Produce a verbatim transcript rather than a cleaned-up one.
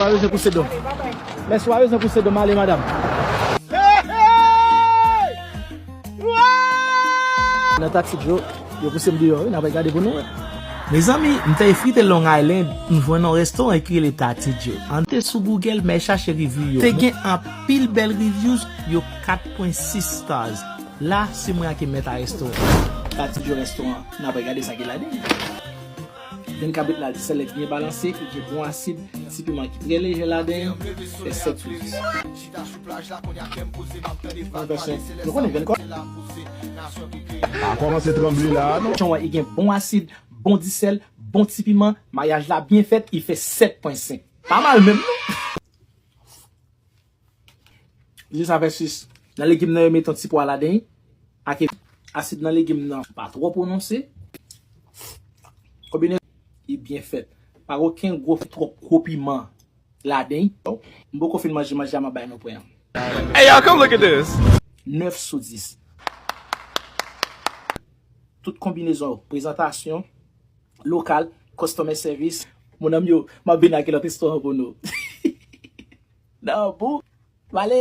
Ou pa bezwen pouse do m. Mèsi, ou pa bezwen pouse do m, ale, madanm. Nan Tati Joe, yo pouse m deyò, wi, n ap gade pou nou wè. Mezanmi, m t al frite Long Island, m jwenn yon restoran ki rele Tati Joe. Ann te sou Google, m al chache review yo. Te gen anpil bèl reviews, yo kat pwen sis stars. La, se mwen ki mèt a restoran. Tati Joe restoran, n ap gade sa ki ladan. Vin kabrit la, sèl li byen balanse, li gen bon asid, ti piman ki trè lejè ladan, fè sèt sou dis. Mwen fè senk. Nou konnen vin kò. Pa kòmanse tranble la, non. Jan wè, li gen bon asid, bon disèl, bon ti piman, maryaj la byen fèt, li fè sèt pwen senk. Pa mal menm, non. Dis a vèsis. Nan legim nan, yo met yon ti pwa ladan, ak asid nan legim nan pa twò pwononse. Konbinezon li byen fèt. Pa gen okenn gwo, twòp gwo piman ladan. M poko fin manje, manje a m ap bay nou pwen an. Hey, y'all, come look at this. Nèf sou dis. Tout konbinezon yo, prezantasyon, lokal, customer service. Mon ami yo, m ap vin ak lòt istwa pou nou. Nan bout, m ale.